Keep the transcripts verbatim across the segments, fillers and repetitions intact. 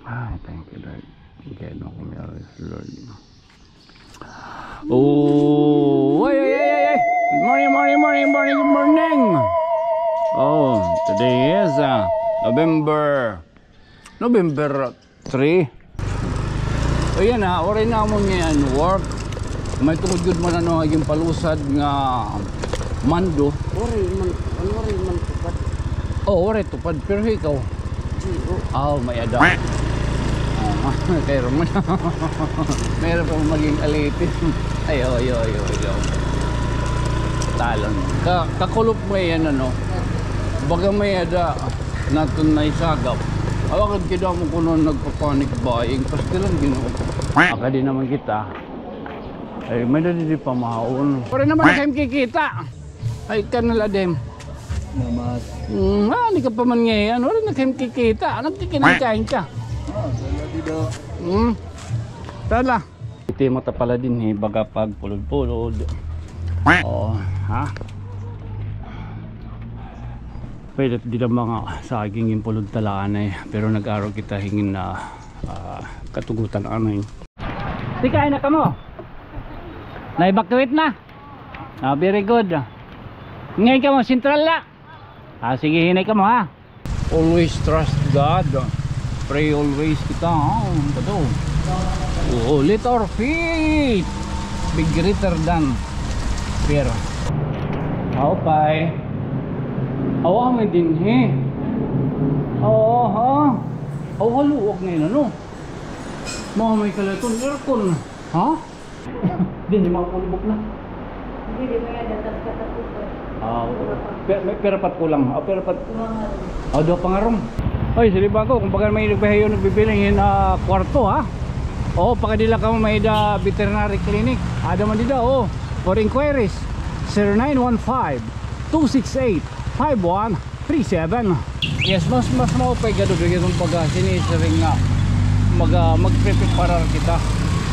Ay, thank you, Lord. Kaya no kami alis, Lord. Oh, ay, ay, ay, ay, ay. Good morning, morning, morning, morning, good morning. Oh, today is uh, November, November three. O yan ha, waray namon ngay-an work. May tungod gud man ano nga ginpalusad nga mando. Waray man, ano, waray man tupad. Oh, waray tupad, pero ikaw. Di, oh. Aw, may-ada. Oh, kay Roman. Mahirap pa maging alitin. Ayaw, ayaw, ayaw, ayaw. Talon. Ka, kakulop mo yan, ano? Baga may-ada. Naton na isagap. Awa kad kida mo kuno nagpa-panic buying. Pastilan, Ginoo. Makadi naman kita. Ay, may dadi di pamahon. Waray naman na kami kikita. Ay, ka na la, Dem. Namas. Mm, ah, di ka pa man ngay-an. Waray na kami kikita. Nagkikinikain ka. Ah, sala di daw. Mm. Tala. Iti mata pala dinhi, baga pagpulod-pulod. Oo, ha? Pwede dida mga saging ginpulod ta la anay, pero nag-aro kita hin, ah, ah, katugutan anay. Tikay na kamo. Na-evacuate na. Ah, very good. Ngay kamo, sentral la. Ah, sige, hinay kamo, ha. Always trust God. Pray always kita, ha. Ano ba to? Oh, let our faith be greater than fear. Maupay. Awa, may dinhi. Oo, ha. Aw, haluwag ngay-an, ano? Mga may kalaton, aircon. Ha? Di, di makapulibok na. Hindi, di may datas ka tapos. Ah, oo. Pira, may pira pa it kulang. Ah, pira pa it. Mga nga rin. Ah, duha pa nga room. Oy, sa liba ko, kung baga may nagpahiyo, nagbibiling hin, ah, kwarto, ha? Oo, pakadi la kamo may-ada veterinary clinic. Ada man dida, oo. For inquiries, zero nine one five, two six eight, five one three seven. Yes, mas, mas maupay gad, bigay kung pagka sinisiring nga mag, ah, magpreparar kita.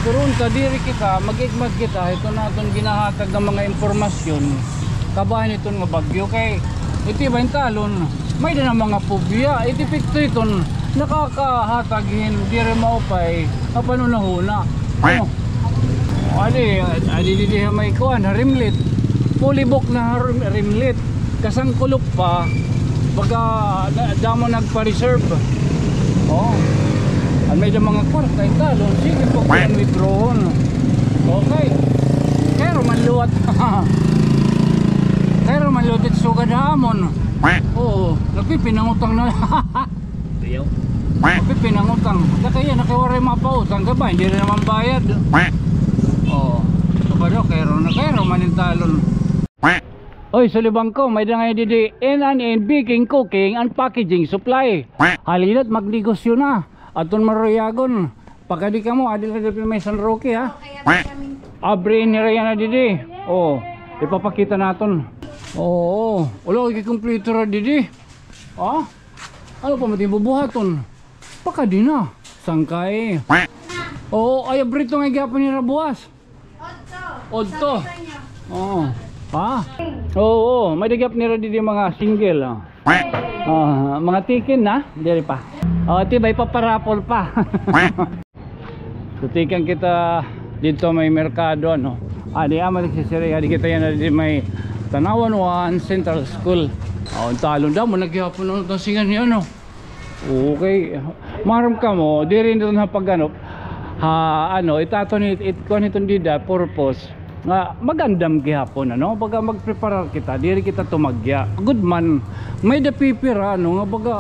Pero unta diri kita, mag-igmat kita hiton aton ginahatag nga mga impormasyon kabahin hiton nga bagyo kay iti ba, intalon, may-ada na mga phobia, iti epekto hiton nakakahatag hin diri maupay nga panhunahuna. Oh. Adi, adi, didi ha may kuan, ha Rimlet. Fully booked na ha Rim-, Rimlet. Kasangkulop pa, baga da-, damo nagpa-reserve. Oh. An may-ada mga kwarta, intalon, sige pa kuan, withdrawon. Okay. Kay Roman luwat. Kay Roman luwat it sugad ha amon. Oo, nagpipinangutang na. Ayaw. Magpipinangutang. Kay iya na kay waray mapautang, kay ba, hindi rin naman bayad. Oo. Kabalo, kay Ro-, kay Roman intalon. Oy, sulibangko, may-ada ngay-an didi N and N Baking, Cooking and Packaging Supply. Halina't magnegosyo na. Aton maruyagon. Pakadi kamo, adi la dapit may San Roque, ha? Abri ini ra yana didi. Oh, ipapakita naton. Oo, wala, gikumpleto ra didi. Ha? Ano pa man it bubuhaton? Pakadi na. Sangkay. Oo, ay, abrito nga gihapon nira buwas. Odto. Oo. Ha? Oo, may-ada gihap nira didi mga single, oh. Ah, mga tikin na, diri pa. Oh, ti ba, ipaparapol pa. So, tikang kita didto may merkado, ano. Ah, di, ah, magsisiri, ah, di kita yana, di may Tanauan One Central School. Oh, talon damo na gihapon, ano, tasingan niya, ano. Okay. Maaram kamo, diri niton ha pag-ano, ha, ano, it aton it, it, kuan iton dida, purpose. Nga, mag-andam gihapon, ano? Baga magpreparar kita, diri kita tumagya. Good man, may-ada pipira, ano, nga baga,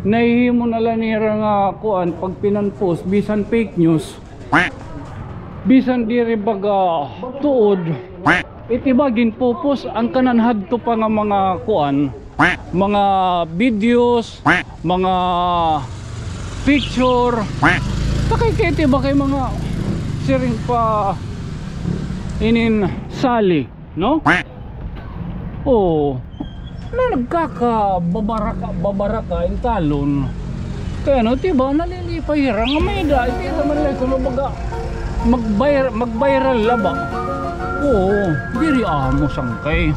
nahihimo na la nira nga, kuan, pagpinan-post, bisan fake news. Bisan diri baga tuod, it iba ginpupos an kanan hadto pa nga mga kuan, mga videos, mga picture. Takay kay it iba kay mga siring pa inin sali. No? Oo. Na nagkakababaraka, babaraka in talon. Kay ano, ti ba, nalilipay hira nga may-ada, ti naman lang kuno baga mag-vir-, mag-viral la ba? Oo, diri amo sangkay.